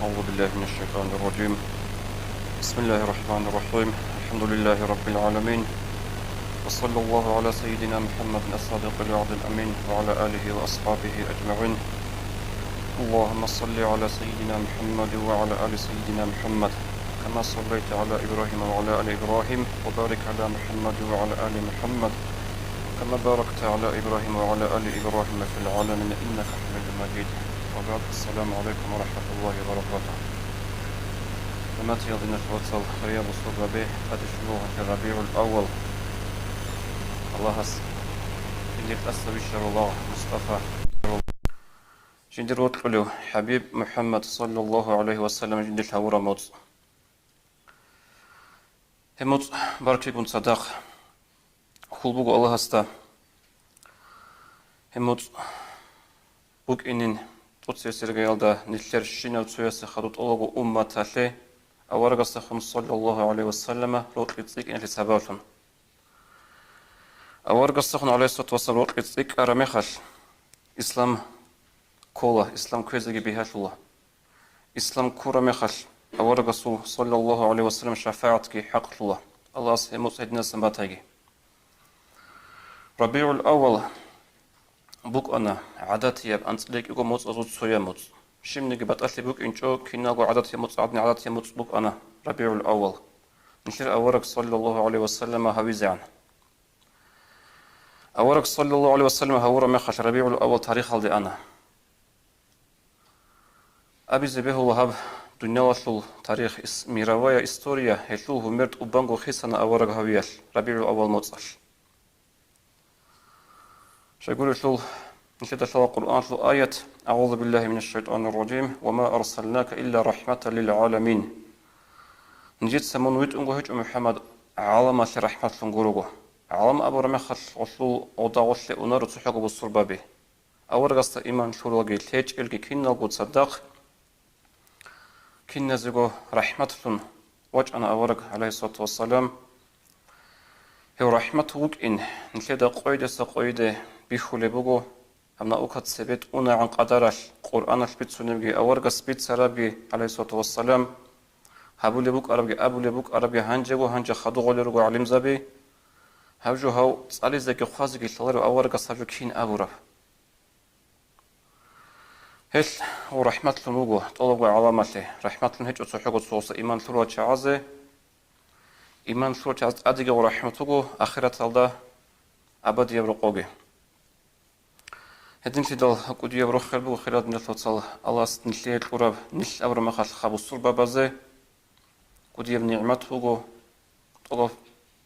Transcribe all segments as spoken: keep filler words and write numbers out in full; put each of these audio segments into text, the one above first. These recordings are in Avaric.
أعوذ بالله من الشيطان الرجيم. بسم الله الرحمن الرحيم. الحمد لله رب العالمين. وصلى الله على سيدنا محمد الصادق الوعد الأمين وعلى آله وأصحابه أجمعين. اللهم صل على سيدنا محمد وعلى آل سيدنا محمد كما صليت على إبراهيم وعلى آل إبراهيم وبارك على محمد وعلى آل محمد كما باركت على إبراهيم وعلى آل إبراهيم في العالمين إنك حميد مجيد. وبعد، السلام عليكم ورحمة الله وبركاته. ХӀурматиял диналъул вацал, хирияб бусурбаби, тӀаде щун буго гьанже РабигӀул-аввал. Аллагьас жиндир тӀаса вищарав лагъ Мустафа, жиндир вокьулев ХӀабиб МухӀаммад, саллаллагьу гӀалайгьи ва саллам, жиндир гьавураб моцӀ. Гьеб моцӀ баркигун цадахъ хьул буго Аллагьасда. Гьеб моцӀ букӀинин тӀоцебесеб иргаялда нилъер щинав цоясе хадув тӀолабго умматалъе аварагасдехун, саллаллагьу гӀалайгьи ва саллама, рокьи цӀикӀкӀиналъе сабаблъун. Аварагасдехун, гӀалайгьиссалату вассалам, рокьи цӀикӀкӀараб мехалъ, ислам ккола, ислам кквезеги бигьалъула. Ислам ккураб мехалъ, аварагасул, саллаллагьу гӀалайгьи ва саллам, шафагӀатги хӀакълъула Аллагьас гьеб моцӀ гьединасан батайги. РабигӀул-аввал букӀана гӀадатияб анцӀила кӀиго моцӀазул цояб моцӀ. Щибниги батӀалъи букӀинчӀо, киналго гӀадатияб моцӀ гӀадин, гӀадатияб моцӀ букӀана РабигӀул-аввал, нилъер авараг, саллаллагьу гӀалайгьи ва саллама, гьавизегӀан. Авараг, саллаллагьу гӀалайгьи ва саллам, гьавураб мехалъ РабигӀул-аввал тарихалде ана. Абизе бегьула гьаб дуниялалъул тарих, ис-, мировая история, гьелъул гьумер тӀубанго хисана авараг гьавиялъ, РабигӀул-аввал моцӀалъ. Щайгурелъул, нилъеда лъала Къуръаналъул аят: «АгӀузу биллагьи минаш шайтӀанир ражим, ва ма арсалнака илла рахӀматан лил гӀаламин». Нижеца мун витӀунго гьечӀо, МухӀаммад, гӀаламалъе рахӀматлъун гурого. ГӀалам абураб мехалъ гъолъул гъода гъолъе унаро цохӀого бусурбаби. Аварагасда иман лъуралги, лъечӀелги киналго цадахъ киназего рахӀматлъун вачӀана авараг, гӀалайгьиссалату вассалам. Гьев рахӀмат вукӀин, нилъеда къойидаса къойиде бихьулеб буго, гьаб наукат цебе тӀунагӀан къадаралъ, Къуръаналъ бицунебги, аварагас бицарабги, гӀалайгьиссалату вассалам, гьабулеб букӀарабги, абулеб букӀарабги, гьанжего гьанже хадугъулел руго гӀалимзаби. Гьаб жо гьав цӀализеги хъвазеги лъаларев аварагас гьаб жо кин абураб. Гьелъ гьав рахӀматлъун вуго тӀолабго гӀаламалъе, рахӀматлъун гьечӀо цохӀого цо гъоса иман лъурал чагӀазе, иман лъурал чагӀаз тӀадеги гьав рахӀмат вуго ахираталда абадияб рокъоги. Гьединлъидал кӀудияб рохел буго, хириял диналъул вацал, Аллагьас нилъее кьураб нилъ абураб мехалъ хабусурбабазе. КӀудияб нигӀмат буго, тӀолаб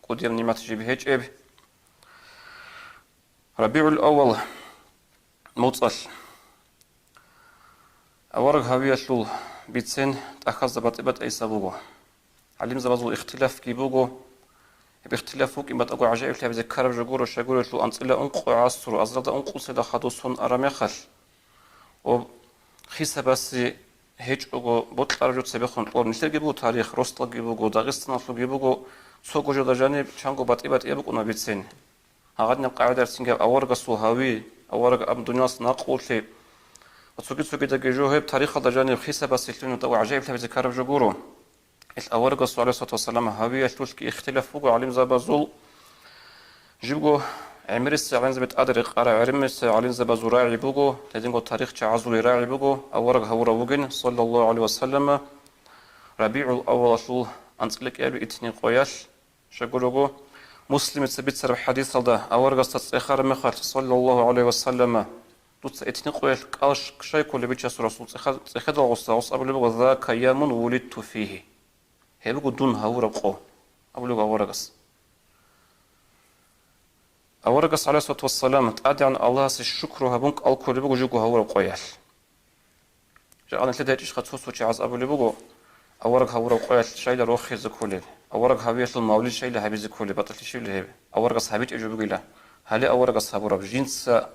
кӀудияб нигӀмат жиб гьечӀеб. РабигӀул-аввал моцӀалъ авараг гьавиялъул бицен тӀахьазда батӀи-батӀиясаб буго. ГӀалимзабазул ихтилафги буго. Гьеб ихтилаф букӀин батӀаго гӀажаиблъи гьабизе ккараб жо гуро, щайгурелъул анцӀила ункъо гӀасру, азарда ункъусида хадув сон араб мехалъ, ва хисабасе гьечӀого бокьараб жо цебехун кьур. Нилъерги буго тарих, росдалги буго, Дагъистаналъулги буго, цого жода жаниб чанго батӀи-батӀияб букӀуна бицен. Гьагъадинаб къагӀидаялъцинги аварагасул гьави, авараг аб дуниялалъ накъулъи ва цоги-цогидаги жо гьеб тарихалда жаниб хисабасе лъугьине тӀагӀу гӀажаиблъи гьабизе ккараб жо гуро. Ил аварагасул, гӀалайгьиссалату вассалам, гьавиялъулъги ихтилаф буго гӀалимзабазул. Жибго гӀемерисел гӀалимзаби тӀаде рекъараб, гӀемерисел гӀалимзабазул рагӀи буго, гьединго тарихчагӀазул рагӀи буго, авараг гьавурав вугин, саллаллагьу гӀалайгьи ва саллама, РабигӀул-аввалалъул анцӀила кӀиабилеб итни къоялъ. Щайгурелъул, Муслимица бицараб хӀадисалда аварагасда цӀехараб мехалъ, саллаллагьу гӀалайгьи ва саллама, дуца итни къоялъ кӀал ш-, щай кколеб, Бичасул Расул, цӀеха-, цӀехедал гъоса, гъос абулеб буго: «Зака ямун вулидту фигьи». Гьеб буго дун гьавураб къо, абулеб буго аварагас. Аварагас, гӀалайгьиссалату вассалам, тӀадегӀан Аллагьасе шукру гьабун кӀал кколеб буго жибго гьавураб къоялъ. Жакъа нилъеда гьечӀищха цо-цо чагӀаз абулеб буго, авараг гьавураб къоялъ щайила рохизе кколел, авараг гьавиялъул мавлид щайила гьабизе кколел, батӀалъи щибила гьеб, аварагас гьабичӀеб жо бугила, гьале аварагас гьабураб, жинца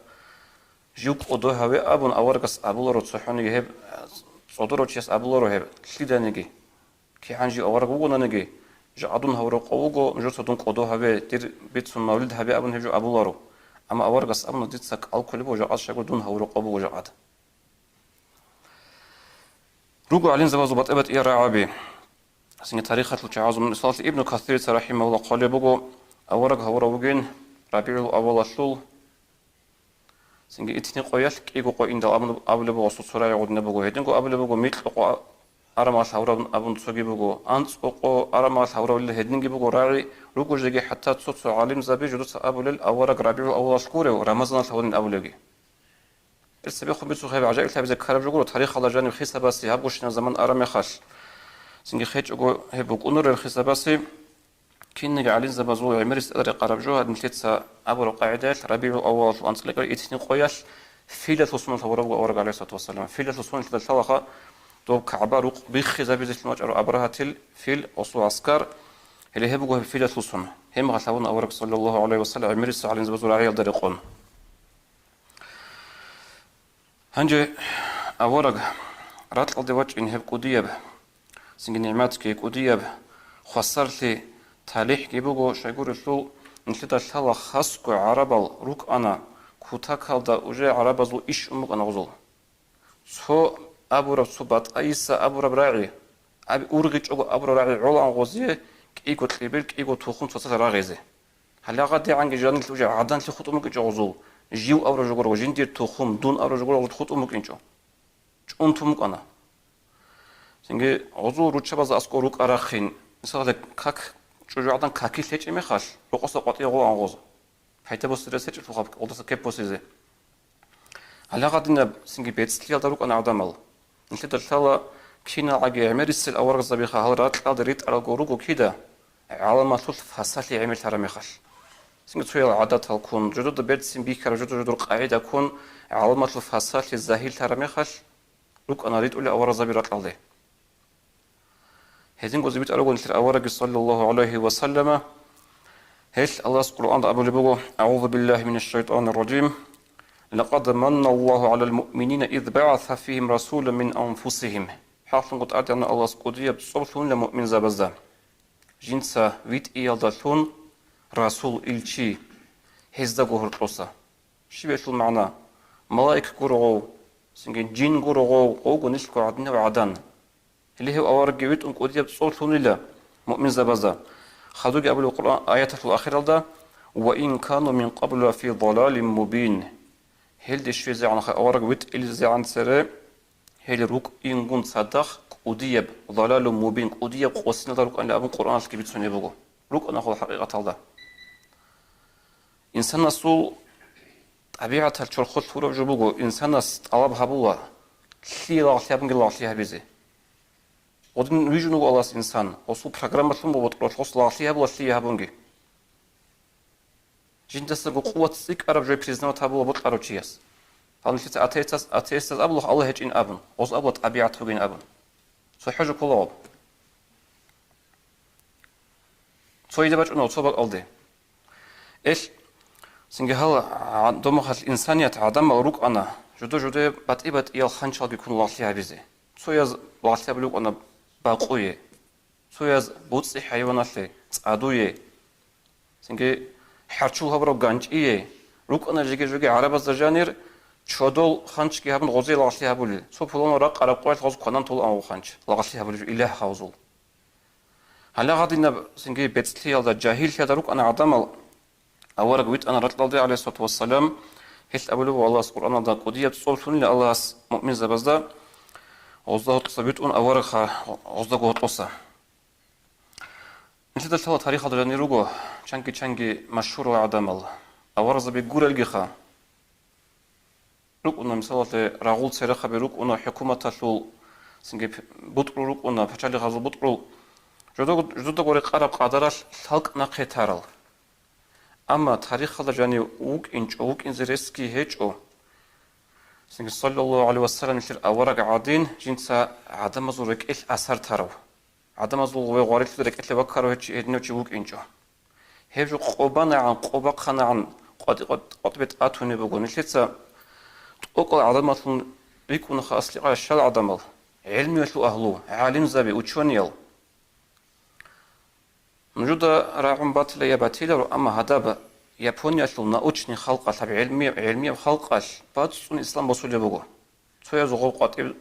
жив кӀодо гьаве абун аварагас абуларо, цохӀониги гьеб, цӀодорав чияс абуларо гьеб, лъиданиги. КигӀан жив авараг вугонаниги, жакъа дун гьавураб къо вуго, нужеца дун кӀодо гьаве, дир бицун мавлид гьабе абун гьеб жо абуларо. Амма аварагас абуна, дица кӀал кколеб буго жакъа, щайгурелъул дун гьавураб къо буго жакъа. Руго гӀалимзабазул батӀи-батӀиял рагӀаби. Цинги тарихалъул чагӀазул мисаллъи Ибну Касирица рахӀимагьуллагь хъвалеб буго, авараг гьавурав вугин РабигӀул аввалалъул, цинги итни къоялъ кӀиго къо индал абун абулеб буго, цо-цо рагӀи гъудинаб буго, гьединго абулеб буго, микьго къо арамал гьавураб абун цоги буго, анцӀго къо арамал гьавурабилан гьединги буго рагӀи, руго жеги хӀатта цо-цо гӀалимзаби жудуца абулел авараг РабигӀул аввалалъ гурев, Рамазаналъ гьавунин абулевги. Ил цебехун бицухъе гӀажаиблъабизе ккараб жо гуро, тарихалда жаниб хисабасе гьаб гущинаб заман араб мехалъ. Цинги хечӀого гьеб букӀунареб хисабасе кинниги гӀалимзабазул гӀемерис тӀаде рекъараб жо, гьанилъеца абураб къагӀидаялъ РабигӀул аввалалъул анцӀила кӀар итни къоялъ филалъул соналъ гьавураб буго авараг, гӀалайгьиссалату вассалам. Филалъул соналъ лъалаха доб КагӀба рукъ биххизабизелъун вачӀарав Абрагьатил фил, осул гӀаскар, гьеле гьеб буго гьеб филалъул сон. Гьеб мехалъ гьавуна авараг, саллаллагьу гӀалайгьи ва саллам, гӀемерисеб гӀалимзабазул рагӀиялда рекъон. Гьанже авараг ракьалде вачӀин гьеб кӀудияб, цинги нигӀматги кӀудияб, хвасарлъи талихӀги буго, щайгурелъул нилъеда лъала хасго гӀарабал рукӀана кутакалда, уже гӀарабазул иш ун букӀана гъозул. Цо абураб, цо батӀайиса абураб рагӀи, аб-, ургъичӀого абураб рагӀи гӀолаан гъозие кӀиго кьибил, кӀиго тухум цоцазда рагъизе. ГьалагъадигӀанги жанилъ уже гӀаданлъи хутӀун букӀинчӀо гъозул, жив абураб жо гуро, жиндир тухум, дун абураб жо гуро гъозул хутӀун букӀинчӀо. ЧӀунтун букӀана. Цинги гъозул руччабазда аскӀор рукӀа рахъин, мисалалъе, как, чӀужугӀадан каки лъечӀеб мехалъ, рокъоса къватӀие гъолаан гъоз. Пайда босизе рес гьечӀелъулха гъолдаса кеп босизе. Гьалагъадинаб цинги бецӀлъиялда рукӀана гӀадамал. Нилъеда лъала киналгӀаги гӀемерисел аварагзабиха гьал ракьалда ритӀаралго руго кида, гӀаламалъулъ фасалъи гӀемерлъараб мехалъ. Цинги цоял гӀадатал ккун, жодода берцин бихьараб жодор-жодор къагӀида ккун, гӀаламалъул фасалъи загьирлъараб мехалъ рукӀана ритӀулел аварагзаби ракьалде. Гьединго зибитӀа руго нилъер авараги, саллаллагьу гӀалайгьи ва саллама. Гьелъ Аллагьас Къуръанда абулеб буго: «АгӀузу биллагьи минаш шайтанир ражим. Лакъад манналлагьу гӀалал муъминина из багӀаса фигьим расулан мин анфусигьим». ХӀакълъун тӀадегӀанав Аллагьас кӀудияб цӀоб лъунила муъминзабазда, жинца витӀиялдалъун расул, илчи, гьездаго гьоркьоса. Щиб гьелъул магӀна? Малаик гуро гъов, цинги жин гуро гъов, гъовго нилъго гӀадинав гӀадан. Гьеле гьев аварагги витӀун кӀудияб цӀоб лъунила муъминзабазда. Хадуги абулеб Къуръан аяталъул ахиралда: «Ва ин кану мин къаблу лафи далалин мубин». Гьелде щвезегӀанха авараг витӀилезегӀан цере, гьел рукӀингун цадахъ кӀудияб, далалун мубин, кӀудияб къосиналда рукӀанила абун Къуръаналъги бицунеб буго. РукӀана хъул хӀакъикъаталда. Инсанасул тӀабигӀаталъ чорхолъ гьураб жо буго, инсанас тӀалаб гьабула, лъие лагълъи гьабунги лагълъи гьабизе. Гъодин вижун вуго Аллагьас инсан, гъосул программалъун буго бокьаралъ, гъос лагълъи гьабула лъие гьабунги. Жиндасаго къуват цӀикӀкӀараб жо признавать гьабула бокьарав чияс. Гьанже лъица атеистас, атеистас абула Аллагь гьечӀин абун, гъоз абула тӀабигӀат бугин абун. ЦохӀо жо ккола гъоб. Цо иде бачӀуна цо бакӀалде. Эл, цинги гьал гӀа-, домахалъ инсаният гӀадамал рукӀана, жуда-жудае батӀи-батӀиял ханчалги ккун лагълъи гьабизе. Цояз лагълъи гьабулев вукӀана бакъуе, цояз буцӀцӀи хӀайваналъе, цӀадуе, цинги хӀарчул гьабураб ганчӀие, рукӀана жеги-жеги гӀарабазда жанир чодол ханчги гьабун гъозие лагълъи гьабулел. Цо пуланав ракъараб къоялъ гъоз кванан толаан гъов ханч, лагълъи гьабулев илагь гьавзул. Гьалагъадинаб цинги бецӀлъиялда, жагьиллъиялда рукӀана гӀадамал, авараг витӀана ракьалде, гӀалайгьиссалату вассалам, гьелъ абулеб буго Аллагьас Къуръаналда, кӀудияб цӀоб лъунила Аллагьас муъминзабазда, гъозда гьоркьоса витӀун аварагха гъоздаго гьоркьоса. Нилъеда лъала тарихалда жанир руго чанги-чанги машгьурал гӀадамал, аварагзаби гурелгиха. РукӀуна, мисалалъе, рагъул церехъаби рукӀуна, хӀукуматалъул, цинги п-, бутӀрул рукӀуна, пачалихъазул бутӀрул. Жудаго-, жудаго рекъараб къадаралъ лъалкӀ нахъе тарал. Амма тарихалда жанив вукӀинчӀо, вукӀинзе ресги гьечӀо. Цинги, саллаллагьу гӀалайгьи ва саллам, нилъер авараг гӀадин, жинца гӀадамазул рекӀелъ асар тарав. ГӀадамазул гъве-гъварилъул рекӀелъе ваккарав гьечи гьединав чи вукӀинчӀо. Гьеб жо къо банагӀан, къо бахъанагӀан, къватӀи-, къватӀ-, къватӀбе тӀатунеб буго. Нилъеца тӀокӀал гӀадамаллъун рикӀкӀунаха асликъа щал гӀадамал, гӀелмиялъул агьлу, гӀалимзаби, учёниял. Нужуда рагӀун батила я батиларо, амма гьадаб Япониялъул научный халкъалъ, гьаб гӀелми-, гӀелмияб халкъалъ бацӀцӀун ислам босулеб буго. Цояз гъов къватӀиб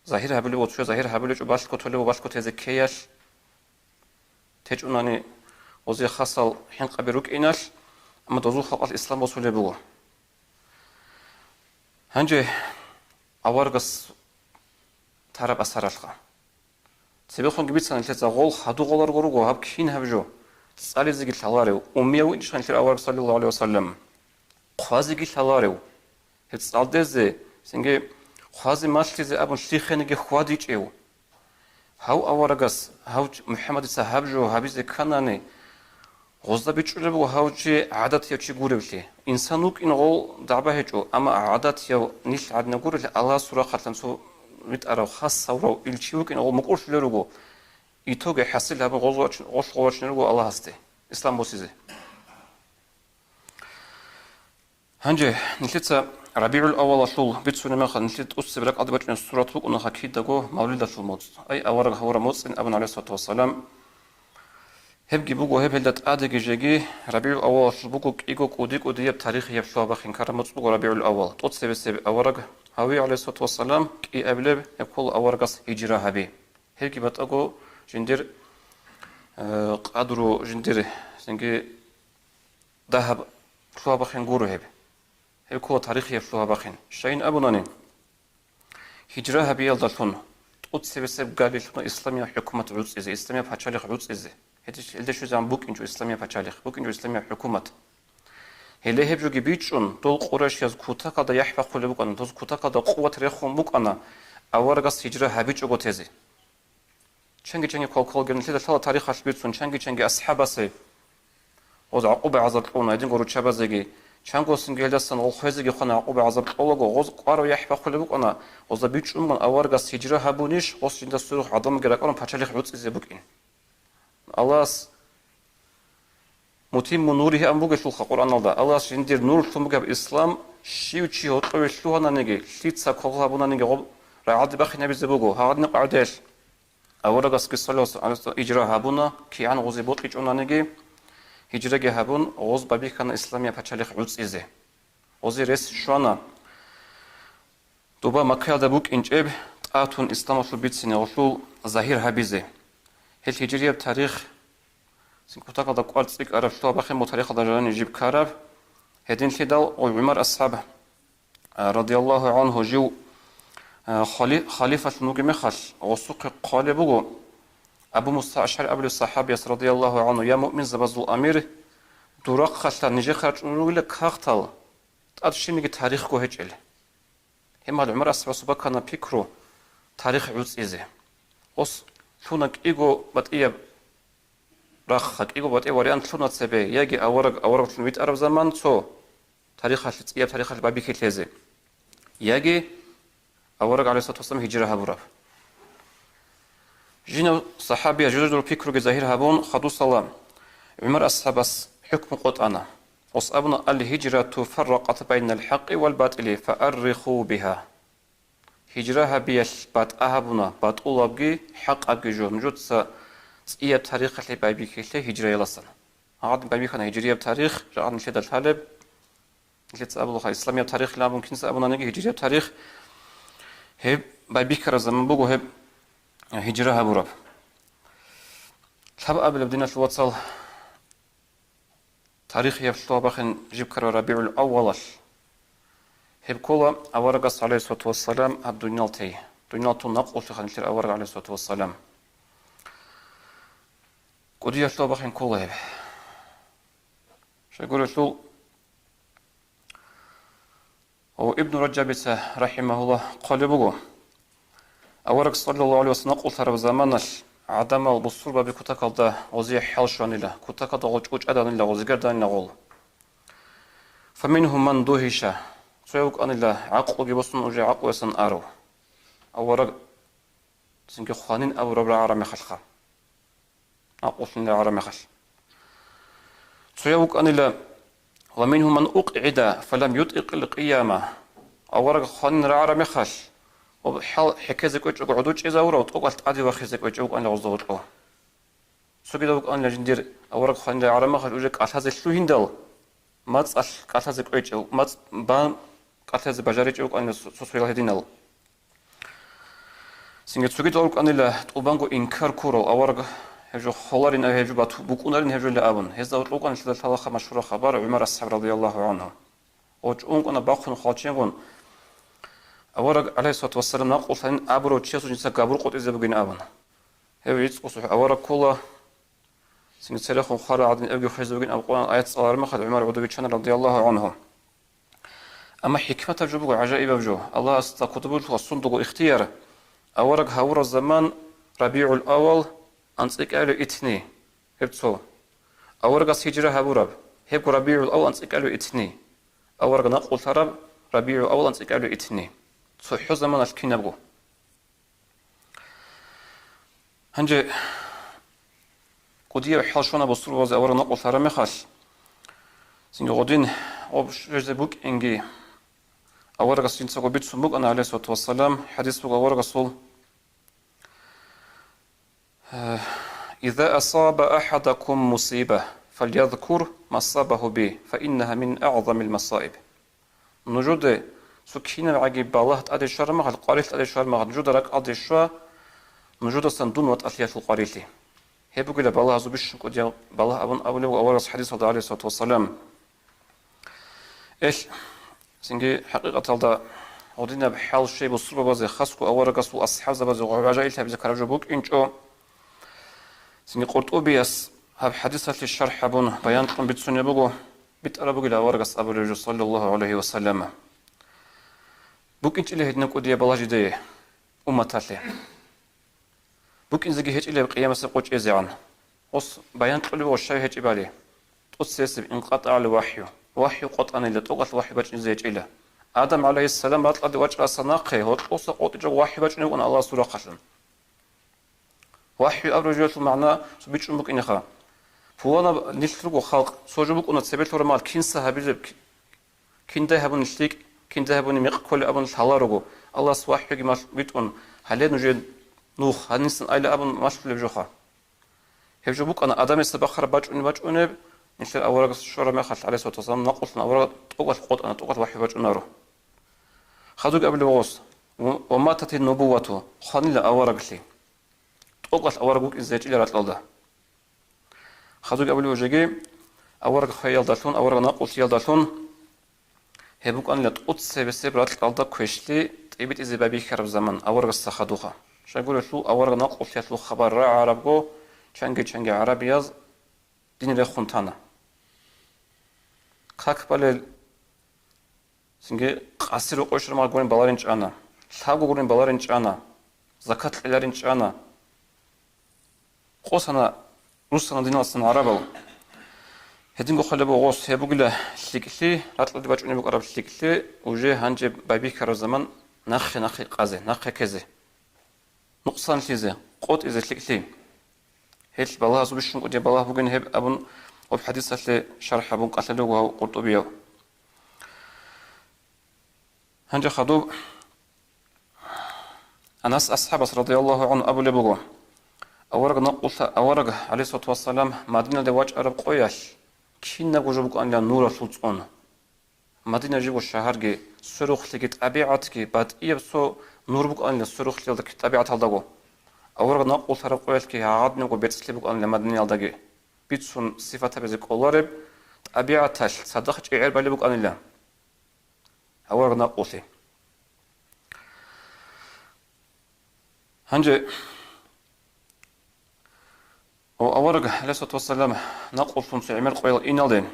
Загьир гьабулеб оцуя загьир гьабулечӀо, балъго толеб балъго тезе ккеялъ, течӀунани гъозе хасал хӀинкъаби рукӀиналъ, амма дозул халкъалъ ислам босулеб буго. Гьанже аварагас тараб асаралъха. Цебехунги бицана нилъеца гъол хадугъаларго руго, гьаб кин гьаб жо? ЦӀализеги лъаларев, уммияв вугищха нилъер авараг, саллаллагьу гӀалайгьи ва саллам? Хъвазеги лъаларев? Гьеб цӀалдезе, цинги хъвазе малъизе абун лъихениги хьвадичӀев? Гьав аварагас, гьав МухӀаммадица гьаб жо гьабизе кканани, гъозда бичӀчӀулеб буго гьав чи гӀадатияв чи гуревлъи. Инсан вукӀин гъол дагӀба гьечӀо, амма гӀадатияв нилъ гӀадинав гурелъи, Аллагьасул рахъалъан цо витӀарав, хасаврав ил чи вукӀин гъол мукӀурлъулел руго. Итоге хӀасил гьабун гъоз вач-, гъолъ гъовачине руго Аллагьасде, ислам босизе. Гьанже нилъеца РабигӀул-аввалалъул бицунеб мехалъ, нилъер тӀоцебе ракӀалде бачӀунеб сурат букӀунаха кидаго мавлидалъул моцӀ. Ай, авараг гьавураб моцӀин абун, гӀалайгьиссалату вассалам. Гьебги буго, гьеб гьелда тӀадеги жеги РабигӀул-аввалалъул буго кӀиго кӀуди-кӀудияб тарихияб лъугьа-бахъин ккараб моцӀ буго РабигӀул-аввал. ТӀоцебесеб авараг гьави, гӀалайгьиссалату вассалам, кӀиабилеб гьеб ккола аварагас гьижра гьаби. Гьебги батӀаго жиндир, э, къадру, жиндир цинги дагьаб лъугьа-бахъин гуро гьеб. Гьеб ккола тарихияб лъугьа-бахъин. Щайин абунани, гьижра гьабиялдалъун тӀоцебесеб галилъуна исламияб хӀукумат гӀуцӀизе, исламияб пачалихъ гӀуцӀизе. Гьедин, гьелде щвезегӀан букӀинчӀо исламияб пачалихъ, букӀинчӀо исламияб хӀукумат. Гьеле гьеб жоги бичӀчӀун, дол къурайшияз кутакалда яхӀ бахъулеб букӀана, доз кутакалда къуват рехун букӀана аварагас гьижра гьабичӀого тезе. Чанги-чанги квалквалги нилъеда лъала тарихалъ бицун, чанги-чанги асхӀабасе гъоз гӀакъуба-гӀазаб кьуна, гьединго руччабазеги, чангосинги гьелдасан гъол хвезеги хвана гӀакъуба-гӀазаб кьолаго, гъоз къварав яхӀ бахъулеб букӀана, гъозда бичӀчӀун буган аварагас гьижра гьабунищ, гъос жинда сверухъ гӀадамалги ракӀарун пачалихъ гӀуцӀизе букӀин. Аллагьас «Мутимму нуригьи» абун бугелъулха Къуръаналда, Аллагьас жиндир нурлъун бугеб ислам, щив чи гьоркьове лъугьананиги, лъица квалквал гьабунаниги гъоб рагӀалде бахинабизе буго. Гьагъадинаб къагӀидаялъ аварагасги саллаллагьу гӀалайгьи ва саллам гьижра гьабуна, кигӀан гъозе бокьичӀонаниги, гьижраги гьабун, гъоз байбихьана исламияб пачалихъ гӀуцӀизе. Гъозе рес щвана. Доба Маккаялда букӀинчӀеб тӀатун исламалъул бицине гъолъул загьир гьабизе. Гьел гьижрияб тарих, цин кутакалда кӀвар цӀикӀкӀараб лъугьа-бахъин буго тарихалда жаниб жиб ккараб. Гьединлъидал ГӀумар асхӀаб, а, радияллагьу гӀангьу, жив, а, хали-, халифалъун вугеб мехалъ, гъосухъе хъвалеб буго Абу Муса АшгӀари абулев сахӀабияс, радияллагьу гӀангьу: «Я муъминзабазул амир, дур рахъалъа нижехъе рачӀун ругила кагътал, тӀад щибниги тарихго гьечӀел». Гьеб мехалъ ГӀумар асхӀабасул бакана пикру тарих гӀуцӀизе. Гъос лъуна кӀиго батӀияб рахъа, кӀиго батӀияб вариант лъуна цебе, яги авараг авараглъун витӀараб заман цо, тарихалъе, цӀияб тарихалъе байбихьилъезе, яги авараг, гӀалайгьиссалату вассалам, гьижра гьабураб. Жинав сахӀабияс жура-жура пикруги загьир гьабун, хадусала ГӀумар асхӀабас хӀукму къотӀана. Гъос абуна: «Ал-гьижрату фарракъат байнал хӀакъи вал батӀили, фаарриху бигьа». Гьижра гьабиялъ батӀа гьабуна батӀулабги хӀакъабги жо. Нужеца цӀияб тарихалъе байбихьилъе гьижраяласан. Гьагъадин байбихьана гьижрияб тарих, жагьад нилъеда лъалеб. Нилъеца абулаха, исламияб тарихилан абун кинца абунаниги, гьижрияб тарих гьеб байбихьараб заман буго гьеб гьижра гьабураб. Лъабабилеб, диналъул вацал, тарихияб лъугьа-бахъин жиб ккараб РабигӀул-аввалалъ. Гьеб ккола аварагас, гӀалайгьиссалату вассалам, гьаб дуниял тей, дуниял тун накъулъиха нилъер авараг, гӀалайгьиссалату вассалам. КӀудияб лъугьа-бахъин ккола гьеб. Щайгурелъул, Ва Ибн Ражабица, рахӀимагьуллагь, хъвалеб буго: авараг, саллаллагьу гӀалайгьи вассалам, накъулъараб заманалъ гӀадамал бусурбаби кутакалда гъозие хӀал щванила, кутакалда гъол чӀучӀаданила, гъозигарданила гъол. Фаминхум ман дугьиша, цояв вукӀанила гӀакълуги босун, уже гӀакълуясан арав. Авараг цинги хванин абураб рагӀараб мехалъха. Акъулъун рагӀараб мехалъ. Цояв вукӀанила: «Ва мингьум ман укъгӀида фалам ютӀикъил къияма». Авараг хванин рагӀараб мехалъ, ва хӀал хӀекезе кӀвечӀого гӀодов чӀезавурав, тӀокӀалъ тӀаде вахизе кӀвечӀев вукӀанила гъозда гъоркьов. Цогидав вукӀанила жиндир авараг хванин рагӀараб мехалъ уже кӀалъазе лъугьиндал, мацӀалъ кӀалъазе кӀвечӀев, мацӀ бан кӀалъазе бажаричӀев вукӀанила цо-, цо-цоял гьединал. Цинги цогидал рукӀанила тӀубанго инкар ккурал, авараг гьеб жо холарин, гьеб жо бату-, букӀунарин гьеб жо абун. Гьезда гьоркьов вукӀана лъида лъала ха-, машгьурал хабар ГӀумар асхӀаб радияллагьу гӀангьу. Гъов чӀун вукӀана бахъун хвалченгун, авараг, гӀалайгьиссалату вассалам, накъулъанин абурав чиясул жинца габур къотӀизе бугин абун. Гьев гӀицӀго сухӀ авараг ккола, цинги церехун хварал гӀадин эвги хвезе бугин абун Къуръан аят цӀалараб мехалъ ГӀумар гӀодов биччана радияллагьу гӀангьу. Амма хӀикматаб жо буго, гӀажаибаб жо. Аллагьасда кодоб буго сундуго ихтияр, авараг гьавураб заман РабигӀул-аввал анцӀила итни, гьеб цо. Аварагас гьижра гьабураб, гьебго РабигӀул-аввал анцӀила итни. Авараг накъулъараб РабигӀул-аввал анцӀила итни. ЦохӀо заманалъ кинабго. Гьанже кӀудияв хӀал щвана бусурбабазе авараг накъулъараб мехалъ, цинги гъодин гъоб щвезе букӀинги аварагас жинцаго бицун букӀана, гӀалайгьиссалату вассалам, хӀадис буго аварагасул: «Иза асаба ахадакум мусиба, фальязкур масабаху би, фаиннаха мин агӀзамил масаиб». Нужеде цо кинабгӀаги балагь тӀаде щвараб мехалъ, къварилъ тӀаде щвараб мехалъ, нужеда ракӀалде щва нужедасан дун ватӀалъиялъул къварилъи. Гьеб бугила балагьазул бищун кӀудияв балагь абун абулеб буго аварагас хӀадисалда, гӀалайгьиссалату вассалам. Эл, цинги хӀакъикъаталда гъодинаб хӀал щвей бусурбабазе, хасго аварагасул асхӀабзабазе гъоб гӀажаиблъабизе ккараб жо букӀинчӀо. Цинги Къуртубияс гьаб хӀадисалъе шархӀ гьабун, баян кьун бицунеб буго, битӀараб бугила аварагас абулеб жо, саллаллагьу гӀалайгьи ва саллам. БукӀинчӀила гьединаб кӀудияб балагь жидее, умматалъе. БукӀинзеги гьечӀила гьеб къиямасеб къо чӀезегӀан. Гъос баян кьулеб буго щай гьечӀебали. ТӀоцебесеб инкъатӀагӀал вахӀю. ВахӀю къотӀанила, тӀокӀалъ вахӀю бачӀунезе гьечӀила. Адам гӀалайгьиссалам ракьалде вачӀарасан нахъе гьоркьоса къотӀичӀого вахӀю бачӀунеб букӀана Аллагьасул рахъалъан. ВахӀю абураб жоялъул магӀна цо бичӀчӀун букӀинеха. Пуланаб нилъ руго халкъ, цо жо букӀуна цебе лъураб мехалъ кинса гьабилеб, киндай гьабуни лъикӀ, киндай гьабуни мекъ кколеб абун лъала руго, Аллагьас вахӀюги малъ-, витӀун, гьале нужее нух, гьанисан айла абун малъулеб жоха. Гьеб жо букӀана Адамиса бахараб бачӀунеб-бачӀунеб, нилъер аварагас щвараб мехалъ, гӀалайгьиссалату вассалам, накъулъун авараг тӀокӀалъ къотӀана, тӀокӀалъ вахӀю бачӀунаро. Хадубги абулеб гъос: «Ва, ва мататин нубуввату», хванила авараглъи. ТӀокӀалъ авараг вукӀинзе гьечӀила ракьалда. Хадубги абулеб жеги, авараг хвеялдалъун, авараг накъулъиялдалъун, гьеб букӀанила тӀоцебесеб ракьалда квешлъи тӀибитӀизе байбихьараб заман аварагасда хадуха. Щайгурелъул авараг накъулъиялъул хабар рагӀарабго, чанги-чанги гӀарабияз дин рехун тана. Как балел, цинги къаси рокъой шурмал гурин баларин чӀана, лъабго гурин баларин чӀана, закат кьеларин чӀана. Къосана, руссана диналдасан гӀарабал. Гьединго хъвалеб гъос гьеб бугила лъикӀлъи, ракьалде бачӀунеб букӀараб лъикӀлъи, уже гьанже байбихьараб заман нахъе-нахъе къазе, нахъе ккезе, нукъсанлъизе, къотӀизе лъикӀлъи. Гьелъ балагьазул бищун кӀудияб балагь бугин гьеб абун, гьеб хӀадисалъе шархӀ гьабун кӀалъалев вуго гьав Къуртубияв. Гьанже хадуб Анас асхӀабас радияллагьу гӀангьу абулеб буго: авараг накъулъа-, авараг, гӀалайгьиссалату вассалам, Мадиналде вачӀараб къоялъ кинабго жо букӀанила нуралъул цӀун. Мадина жибго шагьарги, сверухълъиги, тӀабигӀатги, батӀияб цо нур букӀанила сверухълъиялда, тӀабигӀаталдаго. Авараг накъулъараб къоялъги гьагъадинабго бецӀлъи букӀанила Мадинаялдаги. Бицун сифат гьабизе кӀолареб, тӀабигӀаталъ цадахъ чӀегӀер балеб букӀанила авараг накъулъи. Гьанже, о, авараг, гӀалайгьиссалату вассалам, накъулъун цо гӀемер къоял иналде,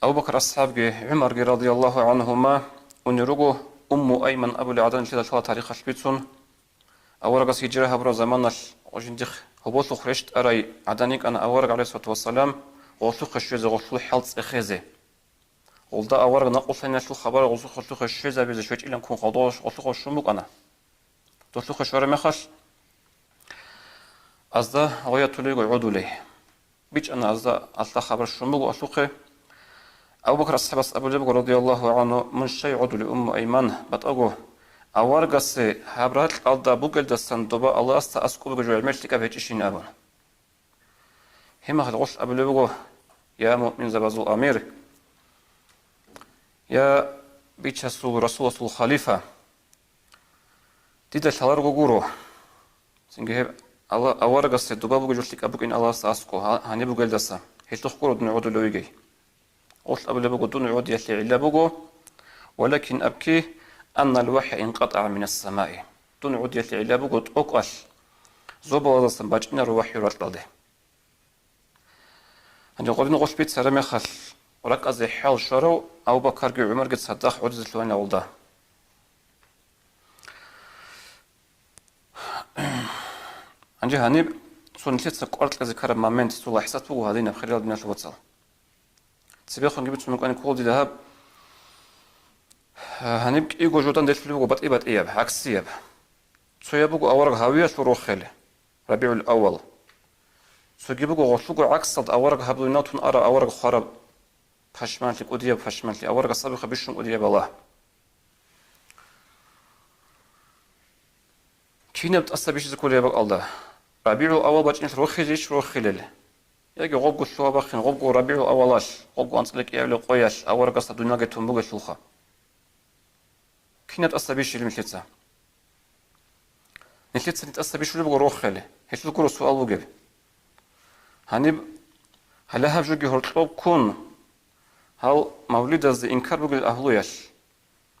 Абу Бакр асхӀабги ГӀумарги радияллагьу гӀангьума унел руго, Умму Айман абулеб гӀадан лъила лъала тарихалъ бицун, аварагас гьижра гьабураб заманалъ жиндихъ гьоболлъухъ рещтӀарай гӀадан йикӀана авараг, гӀалайгьиссалату вассалам, гъолъухъе щвезе, гъолъул хӀал цӀехезе. Гъолда авараг накъулъаниналъул хабар гъолъухъ-, гъолъухъе щвезабизе щвечӀилан ккун гъолда гъолъухъ щун букӀана. Долъухъе щвараб мехалъ, азда гъой ятулего гӀодулей. БичӀчӀана азда, алъа хабар щун буго алъухъе. Абу Бакр асхӀабас абулеб буго, радияллагьу гӀангьу: «Мун щай гӀодулев, Умму Айман, батӀаго аварагасе гьаб ракьалда бугелдасан доба Аллагьасда аскӀоб бугеб жо гӀемер лъикӀаб гьечӀищин», – абун. Гьеб мехалъ гъолъ абулеб буго: «Я муъминзабазул амир, я бичасул Расуласул халифа, Дида лъаларого гуро. Цинги гьеб Алла-, аварагасде доба бугеб жо лъикӀаб букӀин Аллагьасда аскӀо, гьа-, гьаниб бугелдаса, гьелъухъ гуро дун гӀодулев вугей. Гъолъ абулеб буго дун гӀодиялъе гӀилла буго, «Валакин абки аннал вахӀя инкъатӀагӀа минас самаи». Дун гӀодиялъе гӀилла буго тӀокӀалъ зобалаздасан бачӀинаро вахӀю ракьалде. Гьанже гъодин гъолъ бицараб мехалъ, ракӀазе хӀал щварав Абу Бакарги ГӀумарги цадахъ гӀодизе лъугьана гъолда. Гьанже гьаниб цо нилъеца кӀвар кьезе ккараб момент, цо лахӀзат буго гьадинаб, хириял диналъул вацал. Цебехунги бицун букӀани ккола дида гьаб. Гьаниб кӀиго жодан делъулеб буго батӀи-батӀияб, гӀаксияб. Цояб буго авараг гьавиялъул рохел, РабигӀул-аввал. Цоги буго гъолъуго гӀаксалда авараг гьаб дуниялалъун ара авараг хвараб пашманлъи, кӀудияб пашманлъи, аварагас абиха бищун кӀудияб балагь. Кинаб тӀаса бищизе кколеб бакӀалда? РабигӀул-аввал бачӀиналъ рохизейищ рохилел? Яги гъобго лъугьа-бахъин, гъобго РабигӀул-аввалалъ, гъобго анцӀила кӀиабилеб къоялъ аварагасда дунялги тун бугелъулха? Кинаб тӀаса бищилеб нилъеца? Нилъеца тӀаса бищулеб буго рохел, гьелъул гуро суал бугеб. Гьаниб гьале гьаб жоги гьоркьоб ккун, гьал мавлидазде инкар бугел агьлуялъ,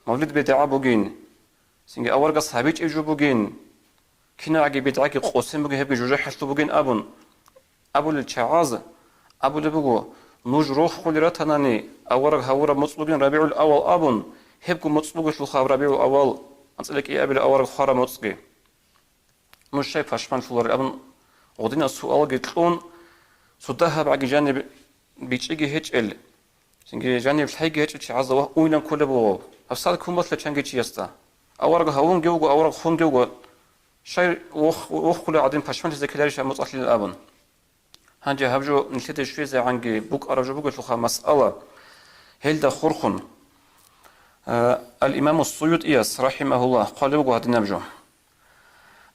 мавлид бидгӀа бугин, цинги аварагас гьабичӀеб жо бугин, кинагӀаги бидгӀаги къосин бугин, гьебги жужахӀалъул бугин абун, абулел чагӀаз абулеб буго, нуж рохулел ратанани, авараг гьавураб моцӀ бугин РабигӀул-аввал абун, гьебго моцӀ бугелъулха гьаб РабигӀул-аввал, анцӀила кӀиабилеб авараг хвараб моцӀги. Нуж щай пашманлъуларел абун, гъодинаб суалги кьун, цо дагьабгӀаги жаниб бичӀчӀиги гьечӀел, цинги жаниб лъайги гьечӀел чагӀазда вагь уйилан кколеб буго, гьаб сад кумалъа чанги чиясда. Авараг гьавунги вуго, авараг хунги вуго, щай вох-, вохулел гӀадин пашманлъизе ккеларищ гьаб моцӀалъилан абун. Гьанже гьаб жо нилъеде щвезегӀанги букӀараб жо бугелъулха масъала, гьелда хурхун, э, ал-Имаму СуютӀияс, рахӀимагьуллагь, хъвалеб буго гьадинаб жо: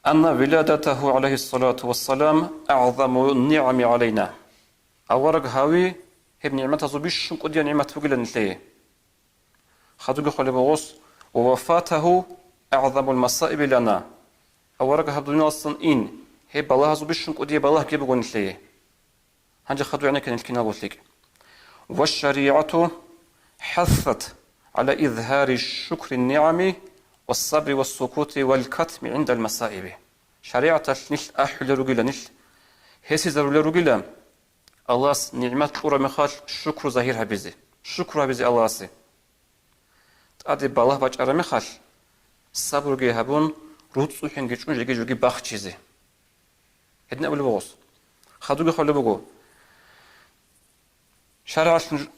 «Анна виладатагьу, гӀалайгьиссалату вассалам, агӀзаму нигӀами гӀалайна». Авараг гьави гьеб нигӀматазул бищун кӀудияб нигӀмат бугилан нилъее. Хадуги хъвалеб буго гъос: «Ва вафатагьу агӀзамул масаиби лана». Авараг гьаб дуниялалдасан ин, гьеб балагьазул бищун кӀудияб балагьги буго нилъее. Гьанже хадур гӀенекке нилъ киналго лъикӀ. «Ва шаригӀату хӀассат гӀала изгьари шукри нигӀами ва сабри ва сукути вал катми гӀиндал масаиби». ШаригӀаталъ нилъ ахӀулел ругила, нилъ гьесизарулел ругила, Аллагьас нигӀмат кьураб мехалъ шукру загьир гьабизе, шукру гьабизе Аллагьасе. ТӀаде балагь бачӀараб мехалъ, сабруги гьабун, руцӀцӀухӀинги чӀун жеги жоги бахчизе. Гьедин абулеб буго гъос. Хадуги хъвалеб буго. ШаргӀалъ нуж-,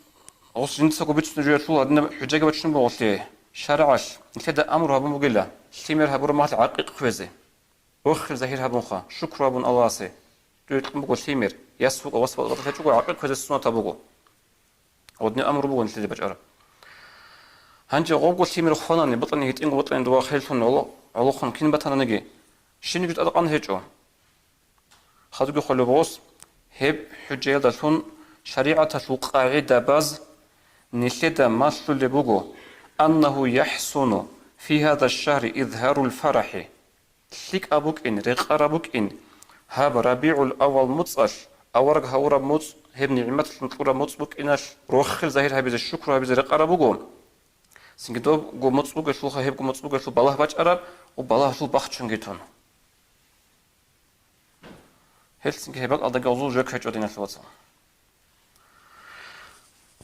гъос жинцаго бицунеб жоялъул гьадинаб хӀужаги бачун буго гъолъие. ШаргӀалъ нилъеда амру гьабун бугила, лъимер гьабураб мехалъ гӀакъикъ кквезе. Рохел загьир гьабунха, шукру гьабун Аллагьасе. Дуе кьун буго лъимер, яс вукӀа, вас бакӀалда лъечӀого гӀакъикъ кквезе суннатаб буго. Гъодни амру буго нилъеде бачӀараб. Гьанже гъобго лъимер хванани, бутӀани гьитӀинго бутӀани дова херлъун гӀоло-, гӀолохъун кин батананиги, щибниги тӀадкъан гьечӀо. Хадуги хъвалеб гъос, гьеб хӀужаялдалъун шаригӀаталъул къагӀидабаз нилъеда малъулеб буго: «Аннагьу яхӀсуну фи гьаза шагьри изгьарул фарахӀи». ЛъикӀаб букӀин, рекъараб букӀин, гьаб РабигӀул-аввал муцӀалъ, авараг гьавураб муцӀ, гьеб нигӀматлъун кьураб муцӀ букӀиналъ рохел загьир гьабизе, шукру гьабизе рекъараб буго. Цинги добго муцӀ бугелъулха, гьебго муцӀ бугелъул балагь бачӀараб ва балагьалъул бахчунги тун. Гьелцинги гьеб бакӀалдаги гъозул жо ккечӀо, диналъул вацал.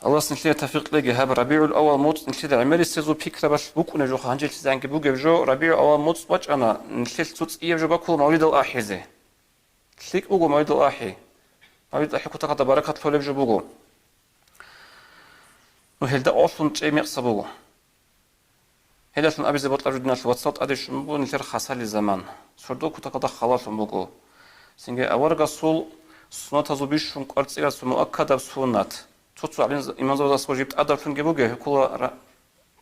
Аллагьас нилъее тавфикъ кьеги, гьаб РабигӀул-аввал муцӀ нилъеда гӀемерисезул пикрабалъ букӀунеб жоха, гьанжелъизанги бугеб жо, РабигӀул-аввал муцӀ бачӀана, нилъелъ цо цӀияб жо бакула мавлидал ахӀизе. ЛъикӀ буго мавлидал ахӀи. Мавлидал ахӀи кутакалда баракат лъолеб жо буго. Ну, гьелда къолъун чӀей мекъса буго. Гьелдалъун абизе бокьараб жо, диналъул вацал, тӀаде щун буго нилъер хасалил заман. Сордо кутакалда халалъун буго. Цинги аварагасул суннатазул бищун кӀварцӀирасул муаккадаб суннат. Цо-цо гӀалим-, имамзабазда жиб тӀадаблъунги бугеб, гьекъула ра-,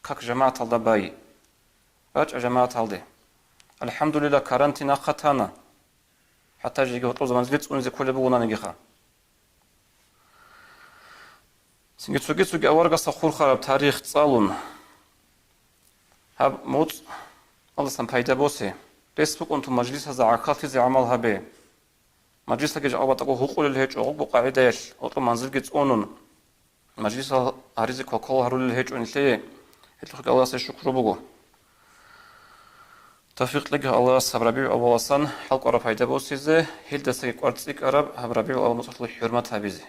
как жамагӀаталда бай. РачӀа жамагӀаталде. АлхӀамдулилла, карантин ахъа тана. ХӀатта жеги гьоркьоб заманалде цӀунизе кколеб бугонанигиха. Цинги цоги-цоги аварагасда хурхараб тарих цӀалун, гьаб муцӀ Аллагьасдасан пайда босе. рес букӀунтун мажлисазда гӀахьаллъизе гӀамал гьабе. Мажлисалги жакъа батӀаго гьукъулел гьечӀо, гъобго къагӀидаялъ гьоркьоб манзилги цӀунун, мажлисал гьаризе квалквал гьарулел гьечӀо нилъее, гьелъухъги Аллагьасе шукру буго. Тавфикъ кьеги Аллагьас гьаб РабигӀул аваласан хӀалкӀвараб пайда босизе, гьелдасаги кӀвар цӀикӀкӀараб гьаб РабигӀул авал муцӀалъул хӀурмат гьабизе.